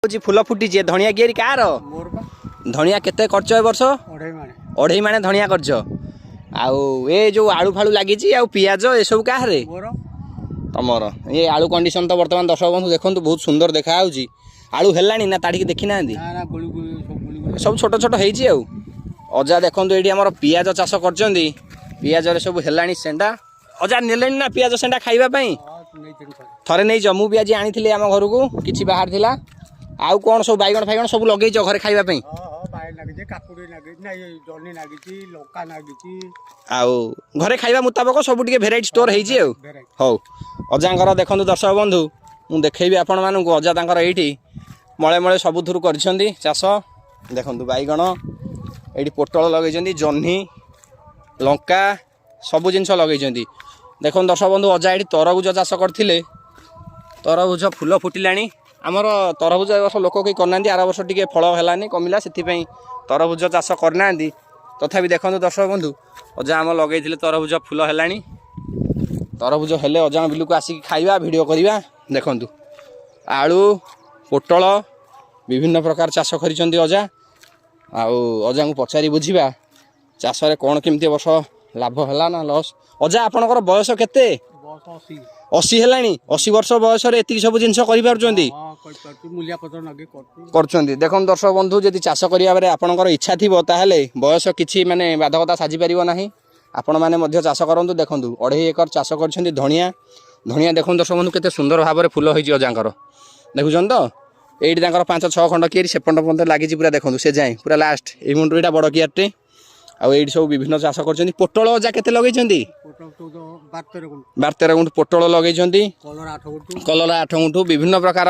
ହଉଛି ଫୁଲ ଫୁଟିଛି। ଏ ଧଣିଆ କିଆରି କାହାର? ମୋର ପା। ଧଣିଆ କେତେ କରିଛ ଏ ବର୍ଷ? 2.5 ମାଣେ। 2.5 ମାଣେ ଧଣିଆ କରିଛ। ଆଉ ଏ ଯୋଉ ଆଳୁ ଫାଳୁ ଲାଗିଛି ଆଉ ପିଆଜ ଏସବୁ କାହାରେ? ମୋର। ତମର। ଏ ଆଳୁ କଣ୍ଡିସନ ତ ବର୍ତ୍ତମାନ ଦର୍ଶକ ବନ୍ଧୁ ଦେଖନ୍ତୁ, ବହୁତ ସୁନ୍ଦର ଦେଖାଯାଉଛି। ଆଳୁ ହେଲାଣି ନା ତାଡ଼ିକି ଦେଖିନାହାନ୍ତି? ନା ନା, ଗୁଳି ଗୁଳି ସବୁ, ଗୁଳି ଗୁଳି। ସବୁ ଛୋଟ ଛୋଟ ହେଇଛି। ଆଉ ଅଜା ଦେଖନ୍ତୁ, ଏଇଠି ଆମର ପିଆଜ ଚାଷ କରିଛନ୍ତି। ପିଆଜରେ ସବୁ ହେଲାଣି ସେଣ୍ଡା। ଅଜା, ନେଲେଣି ନା ପିଆଜ ସେଣ୍ଡା ଖାଇବା ପାଇଁ? ହଁ, ନେଇଥିଲି ଥରେ। ଥରେ ନେଇଛ। ମୁଁ ବି ଆଜି ଆଣିଥିଲି ଆମ ଘରକୁ, କିଛି ବାହାରି ଥିଲା। ଆଉ କ'ଣ ସବୁ ବାଇଗଣ ଫାଇଗଣ ସବୁ ଲଗେଇଛ ଘରେ ଖାଇବା ପାଇଁ? ହଁ, ବାଇଗଣ ଲାଗିଛି, କାକୁଡ଼ି ଲାଗିଛି, ନା ଇଏ ଜହ୍ନି ଲାଗିଛି, ଲଙ୍କା ଲାଗିଛି। ଆଉ ଘରେ ଖାଇବା ମୁତାବକ ସବୁ ଟିକେ ଭେରାଇଟି ଷ୍ଟୋର ହେଇଛି ଆଉ। ଭେରାଇଟି। ହଉ, ଅଜାଙ୍କର ଦେଖନ୍ତୁ ଦର୍ଶକ ବନ୍ଧୁ, ମୁଁ ଦେଖେଇବି ଆପଣମାନଙ୍କୁ। ଅଜା ତାଙ୍କର ଏଇଠି ମଳେ ମଳେ ସବୁଥିରୁ କରିଛନ୍ତି ଚାଷ। ଦେଖନ୍ତୁ, ବାଇଗଣ, ଏଇଠି ପୋଟଳ ଲଗେଇଛନ୍ତି, ଜହ୍ନି, ଲଙ୍କା ସବୁ ଜିନିଷ ଲଗେଇଛନ୍ତି। ଦେଖନ୍ତୁ ଦର୍ଶକ ବନ୍ଧୁ, ଅଜା ଏଇଠି ତରଭୁଜ ଚାଷ କରିଥିଲେ। ତରଭୁଜ ଫୁଲ ଫୁଟିଲାଣି। ଆମର ତରଭୁଜ ଏ ବର୍ଷ ଲୋକ କେହି କରିନାହାନ୍ତି। ଆର ବର୍ଷ ଟିକେ ଫଳ ହେଲାନି, କମିଲା, ସେଥିପାଇଁ ତରଭୁଜ ଚାଷ କରିନାହାନ୍ତି। ତଥାପି ଦେଖନ୍ତୁ ଦର୍ଶକ ବନ୍ଧୁ, ଅଜା ଆମ ଲଗେଇଥିଲେ ତରଭୁଜ, ଫୁଲ ହେଲାଣି। ତରଭୁଜ ହେଲେ ଅଜାଙ୍କ ବିଲକୁ ଆସିକି ଖାଇବା, ଭିଡ଼ିଓ କରିବା। ଦେଖନ୍ତୁ, ଆଳୁ, ପୋଟଳ ବିଭିନ୍ନ ପ୍ରକାର ଚାଷ କରିଛନ୍ତି ଅଜା। ଆଉ ଅଜାଙ୍କୁ ପଚାରି ବୁଝିବା ଚାଷରେ କ'ଣ କେମିତି ଏ ବର୍ଷ ଲାଭ ହେଲା ନା ଲସ୍। ଅଜା, ଆପଣଙ୍କର ବୟସ କେତେ? ବୟସ 80। 80 ହେଲାଣି। 80 ବର୍ଷ ବୟସରେ ଏତିକି ସବୁ ଜିନିଷ କରିପାରୁଛନ୍ତି? ହଁ, କରିପାରୁଛୁ। ମୂଲିଆ ପତ୍ର ଲଗେଇ କରୁଛୁ। କରୁଛନ୍ତି। ଦେଖନ୍ତୁ ଦର୍ଶକ ବନ୍ଧୁ, ଯଦି ଚାଷ କରିବା ଆପଣଙ୍କର ଇଚ୍ଛା ଥିବ, ତାହେଲେ ବୟସ କିଛି ମାନେ ବାଧକତା ସାଜିପାରିବ ନାହିଁ। ଆପଣମାନେ ମଧ୍ୟ ଚାଷ କରନ୍ତୁ। ଦେଖନ୍ତୁ, 2.5 ଏକର ଚାଷ କରିଛନ୍ତି ଧଣିଆ। ଧଣିଆ ଦେଖନ୍ତୁ ଦର୍ଶକ ବନ୍ଧୁ, କେତେ ସୁନ୍ଦର ଭାବରେ ଫୁଲ ହେଇଛି ଅଜାଙ୍କର, ଦେଖୁଛନ୍ତି ତ? ଏଇଠି ତାଙ୍କର 5-6 ଖଣ୍ଡ କିଆରି ସେପଟ ପର୍ଯ୍ୟନ୍ତ ଲାଗିଛି ପୁରା। ଦେଖନ୍ତୁ, ସେ ଯାଏଁ ପୁରା ଲାଷ୍ଟ ଏଇ ମୁଣ୍ଡରୁ ଏଇଟା ବଡ଼ କିଆରିଟେ। ଆଉ ଏଇଠି ସବୁ ବିଭିନ୍ନ ଚାଷ କରିଛନ୍ତି। ପୋଟଳ ଅଜା କେତେ ଲଗେଇଛନ୍ତି? ପୋଟଳ 14, 12-13 ଗୁଣ୍ଠ। 12-13 ଗୁଣ୍ଠ ପୋଟଳ ଲଗେଇଛନ୍ତି। କଲରା 8 ଗୁଣ୍ଠ। କଲରା 8 ଗୁଣ୍ଠ। ବିଭିନ୍ନ ପ୍ରକାର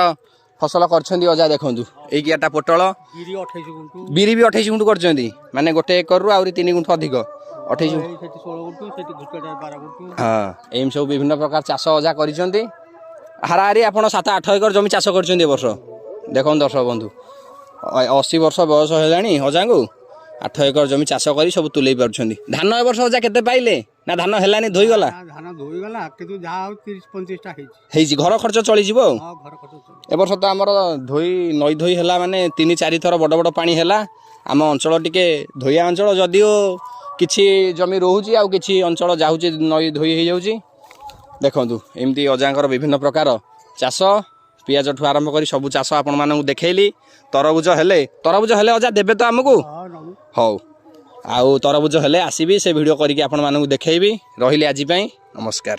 ଫସଲ କରିଛନ୍ତି ଅଜା। ଦେଖନ୍ତୁ, ଏଇ କିଆରିଟା ପୋଟଳ। ବିରି 28 ଗୁଣ୍ଠ। ବିରି ବି 28 ଗୁଣ୍ଠ କରିଛନ୍ତି। ମାନେ ଗୋଟେ ଏକରରୁ ଆହୁରି 3 ଗୁଣ୍ଠ ଅଧିକ, 28। ଏଇ ସେଠି 16 ଗୁଣ୍ଠ, ସେଠି ଘୁଟଟା 12 ଗୁଣ୍ଠ। ହଁ, ଏମିତି ସବୁ ବିଭିନ୍ନ ପ୍ରକାର ଚାଷ ଅଜା କରିଛନ୍ତି। ହାରାହାରି ଆପଣ 7-8 ଏକର ଜମି ଚାଷ କରିଛନ୍ତି ଏ ବର୍ଷ। ଦେଖନ୍ତୁ ଦର୍ଶକ ବନ୍ଧୁ, 80 ବର୍ଷ ବୟସ ହେଲାଣି ଅଜାଙ୍କୁ, 8 ଏକର ଜମି ଚାଷ କରି ସବୁ ତୁଲେଇ ପାରୁଛନ୍ତି। ଧାନ ଏ ବର୍ଷ ଅଜା କେତେ ପାଇଲେ, ନା ଧାନ ହେଲାନି, ଧୋଇଗଲା? ନା, ଧାନ ଧୋଇଗଲା, କିନ୍ତୁ ଯାହା ହଉ 30-35ଟା ହେଇଛି। ହେଇଛି, ଘର ଖର୍ଚ୍ଚ ଚଳିଯିବ ଆଉ। ହଁ, ଘର ଖର୍ଚ୍ଚ ଚଳିବ। ଏ ବର୍ଷ ତ ଆମର ଧୋଇ ନଈ ଧୋଇ ହେଲା, ମାନେ 3-4 ଥର ବଡ଼ ବଡ଼ ପାଣି ହେଲା। ଆମ ଅଞ୍ଚଳ ଟିକେ ଧୋଇଆ ଅଞ୍ଚଳ, ଯଦିଓ କିଛି ଜମି ରହୁଛି ଆଉ କିଛି ଅଞ୍ଚଳ ଯାଉଛି, ନଈ ଧୋଇ ହେଇଯାଉଛି। ଦେଖନ୍ତୁ, ଏମିତି ଅଜାଙ୍କର ବିଭିନ୍ନ ପ୍ରକାର ଚାଷ, ପିଆଜଠୁ ଆରମ୍ଭ କରି ସବୁ ଚାଷ ଆପଣମାନଙ୍କୁ ଦେଖେଇଲି। ତରଭୁଜ ହେଲେ ଅଜା ଦେବେ ତ ଆମକୁ? ହଁ, ନବୁ। ହଉ, ଆଉ ତରଭୁଜ ହେଲେ ଆସିବି, ସେ ଭିଡ଼ିଓ କରିକି ଆପଣମାନଙ୍କୁ ଦେଖେଇବି। ରହିଲି ଆଜି ପାଇଁ, ନମସ୍କାର।